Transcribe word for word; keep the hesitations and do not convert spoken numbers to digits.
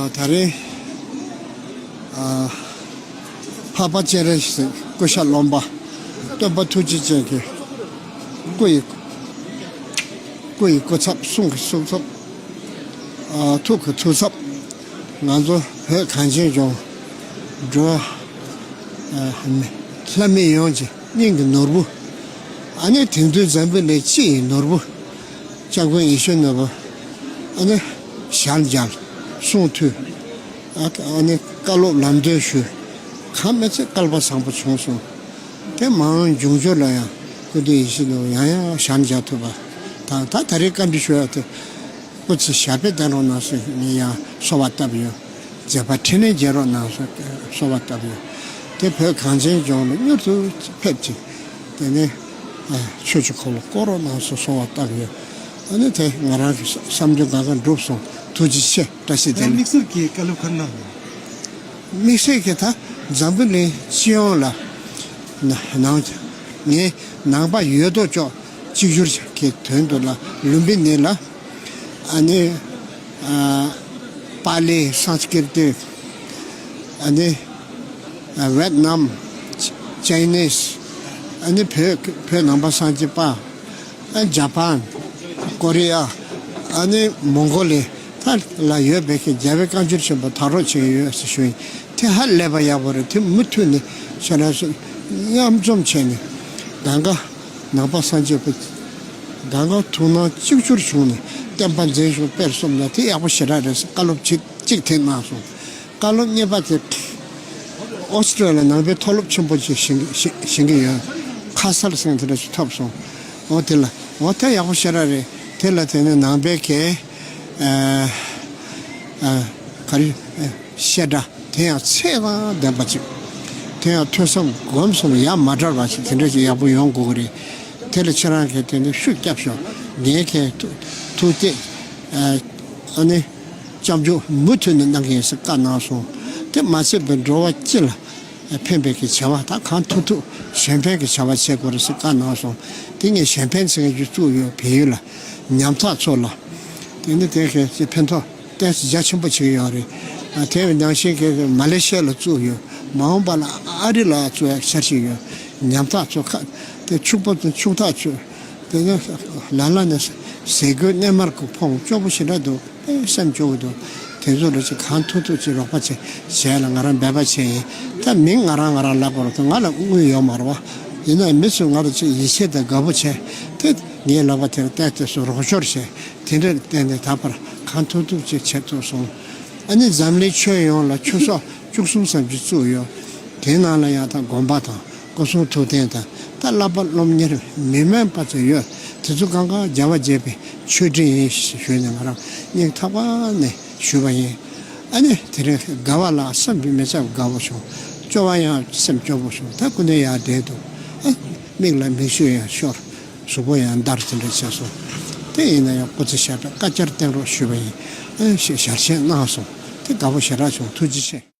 ད་རེས་ཨ་འཕགས་པ་སྤྱན་རས་གཟིགས་སྐུ་ཤ་རློན་པ་སྟོན་པ་ཐུགས་རྗེ་ཅན་གྱི་སྐུ་ཡི་སྐུ་ཡི་སྐུ་ཚབ། གསུང་གི་གསུང་ཚབ། ཨ་ཐུགས་ཀྱི་ཐུགས་ཚབ། ང་ཚོ་བོད་གངས་ཅན་ལྗོངས་འགྲོ་བ་ཨ་ལྷ་མི་ཡོངས་ཀྱི་སྙིང་གི་ནོར་བུ། ཨ་ནི་དེང་དུས་འཛམ་བུ་གླིང་སྤྱི་ཡི་ནོར་བུ། སྐྱབས་མགོན་ཡིད་བཞིན་ནོར་བུ། ཨ་ནི་ཞལ་མཇལ། གསུང་ཐོས། ཨ་ཨ་ནི་བཀའ་སློབ་ལམ་སྟོན་ཞུས། གང་མི་ཚད་སྐལ་པ་བཟང་པོ་བྱུང་སོང་། དེ་མ་འོངས་འབྱུང་འགྱུར་ལ་ཡང་སྐུ་མདུན་ཡིད་བཞིན་ནོར་བུ་ཡང་ཡང་ཞལ་མཇལ་ཐུབ་པ་དང་། ད་ད་རེས་བཀའ་འདྲི་ཞུ་ཡག་དེ། སྐུ་ཚེ་ཞབས་པད་བརྟན་རོགས་གནང་ཟེར་ངས་ཡང་གསོལ་བ་བཏབ་ཡོད། མཛད་པ་འཕྲིན་ལས་རྒྱས་རོགས་གནང་ཟེར་གསོལ་བ་བཏབ་ཡོད། དེ་བོད་གངས་ཅན་ལྗོངས་ལ་མྱུར་དུ་ཕེབས་ཅིང་། དེ་ནས་ཨ་ཆོས་ཀྱི་འཁོར་ལོ་བསྐོར་རོགས་གནང་ཟེར་གསོལ་བ་བཏབ་ཡོད། ཨ་ནི་དེ་ང་རང་གི་བསམ་འདུན་གང་ག་འགྲུབ་སོང་། ཐུགས་རྗེ་ཆེ། བཀྲ་ཤིས་བདེ་ལེགས། དམིགས་བསལ་གྱི་བཀའ་སློབ་ག་རེ་གནང་ཡོད། དམིགས་བསལ་གྱི་ད་འཛམ་བུ་གླིང་སྤྱི་ཡོངས་ལ་ན་ནང་ངས་ནང་པ་ཡོད་དོ་ཅོག་གཅིག་གྱུར་གྱི་དོན་དུ་ལ་ལུམ་བི་ནི་ལ། ཨ་ནི་ཨ་པཱ་ལི། སཾ་སྐྲྀ་ཏ། ཨ་ནི་ཨ་ཝེད་ནམ། ཅའི་ནིས། ཨ་ནི་བོད་བོད་ནང་པ་སངས་རྒྱས་པ། ཨ་ཇ་པན། ཀོ་རི་ཡ། ཨ་ནི་མོང་གོ་ལི། ད་ལ་ཡོད་པའི་གི་རྒྱལ་བའི་བཀའ་འགྱུར་ཆེན་པོ་དར་རོགས་བྱེད་ཀྱི་ཡོད་ཟེར་ཞུ་ཡིན། དེ་ཧ་ལས་པ་ཡག་པོ་རེད། དེ་མུ་མཐུད་ནས་ཁྱེད་རང་ཚོ་མཉམ་འཛོམས་བྱས་ནས་གང་ག་ནང་པ་སངས་རྒྱས་པ་གང་ག་ཐུགས་སྣང་གཅིག་གྱུར་བྱུང་ནས་བསྟན་པ་འཛིན་སྐྱོང་སྤེལ་གསུམ་ལ་དེ་ཡག་པོ་ཞེ་དྲག་རེད་ཟེར་བཀའ་སློབ་ཅིག་ཅིག་དེ་གནང་སོང་། བཀའ་སློབ་གཉིས་པ་དེ་ཨོ་སི་ཀྲོ་ལི་ཡ་ནང་པའི་མཐོ་སློབ་ཆེན་པོ་ཅིག་ཤེས་ཤེས་ཤེས་ཀྱི་ཡོད། ཁ་གསལ་ཟེར་དེ་འདྲ་ཞིག་ཐོབ་སོང་། འོ་དེ་ལ་འོ་དེ་ཡག་པོ་ཞེ་དྲག་རེད། དེ་ལ་དེ་ནས་ནང་པའི་གི་ཨ་ཨ་ག་རེ་ཨ་བཤད་གྲྭ་དེ་ཡང་ཚད་དང་ལྡན་པ་ཅིག་དེ་ཡང་ཐོས་བསམ་སྒོམ་གསུམ་ཡ་མ་བྲལ་བ་ཞིག་དེ་འདྲ་ཞིག་ཡག་པོ་ཡོང་དགོས་ཀྱི་རེད། དེ་ལ་ཁྱེད་རང་གིས་དེ་ནས་ཤུགས་བརྒྱབ་ཤོག་ངས་ཁྱེད་ཐུགས་ཐུགས་གཏད་ཨ་ཨ་ནི། སྐྱབས་འཇུག་མུ་མཐུད་ནས་གནང་གི་ཡིན་ཟེར་བཀའ་གནང་སོང་། དེ་མ་ཚད་པའི་འགྲོ་བ་སྤྱི་ལ་ཕན་པའི་གི་བྱ་བ་དག་གང་ཐུབ་ཐུབ་གཞན་ཕན་གྱི་བྱ་བ་བྱེད་དགོས་རེད་ཟེར་བཀའ་གནང་སོང་། དེ་ངས་གཞན་ཕན་ཟེར་མཁན་ཞིག་བཙུགས་ཡོད། བལ་ཡུལ་ལ་ཉམ་ཐག་ཚོ་ལ་དེ་ནི་དེ་གའི་ཕན་ཐོགས་ཏོག་ཙམ་རྒྱ་ཆེན་པོ་བྱེད་ཀྱི་ཡོད་རེད། དེ་ནང་བཞིན་གྱི་མ་ལེ་ཤི་ཡ་ལ་བཙུགས་ཡོད། མ་འོངས་པ་ལ་ཨ་རི་ལ་བཙུགས་ཡག་འཆར་གཞི་ཡོད། ཉམ་ཐག་ཚོ་ཁ་དེ་ཕྱུག་པོ་དང་ཕྱུག་ཐག་ཆོད། དེ་ནས་ལ་ལ་ནས་ཟས་གོས་གནས་མལ་གྱི་ཕོངས་སྐྱོ་པོ་ཞེ་དྲག་འདུག་དཔེ་སེམས་སྐྱོ་བོ་འདུག་དེ་ཚོ་ལ་ཅིག་གང་ཐུབ་ཐུབ་ཅིག་རོགས་པ་བྱེད་བྱས་ལ་ང་རང་འབད་པ་བྱས་ཡིན། ད་མིང་ང་རང་ང་རང་ལབ་དགོས་རེད། ང་ལ་དངུལ་ཡོད་མ་རེད་བ། ཡིན་ན་མི་ཚོས་ང་ལ་ཅིག་ཡིད་ཆེས་དང་དགའ་པོ་བྱས། དེ་ངའི་ལག་པ་དེར་བལྟས་ཏེ་སུ་རོགས་སྐྱོར་བྱས། དེ་འདྲར་བརྟེན་ནས་ད་བར་གང་ཐུབ་ཐུབ་ཅིག་བྱེད་ཐུབ་སོང་། ཨ་ནི་འཛམ་གླིང་ཁྱོན་ཡོངས་ལ་ཆོས་ཚོགས་བཅུ་གསུམ་ཙམ་ཅིག་བཙུགས་ཡོད། དེའི་ནང་ལ་ཡང་ད་དགོན་པ་དང་སྐུ་གསུང་ཐུགས་རྟེན་དང་ད་བསླབ་པ་སློབ་གཉེར་མི་དམན་པ་ཚོ་ཡོད། དེ་ཚོ་གང་ག་རྒྱལ་བ་དགྱེས་པའི་མཆོད་སྤྲིན་ཡིན་ཞེས་ཞུས་ནས་ང་རང་སྙིང་ཐག་པ་ནས་ཞུས་པ་ཡིན། ཨ་ནི་དེ་རིང་དགའ་བ་ལ་བསམ་གྱིས་མི་ཁྱབ་དགའ་བོ་བྱུང་། སྐྱོ་བ་ཡང་སེམས་སྐྱོ་བོ་བྱུང་། ད་སྐུ་མདུན་ཡར་བསྒྲལ་འདུག་ཨ་མིག་ལ་མིག་ཆུ་ཡང་ཤོར། གཟུགས་པོ་ཡང་འདར་དེ་འདྲ་བྱས་སོང་། དེ་ཡིན་ན་ཡང་སྐུ་ཚེ་ཞབས་པད་བསྐལ་བརྒྱར་བརྟན་རོགས་ཞུས་པ་ཡིན། ཨ་ཞེས་ཞལ་བཞེས་གནང་སོང་། དེ་དགའ་བོ་ཞེ་དྲག་བྱུང་། ཐུགས་རྗེ་ཆེ།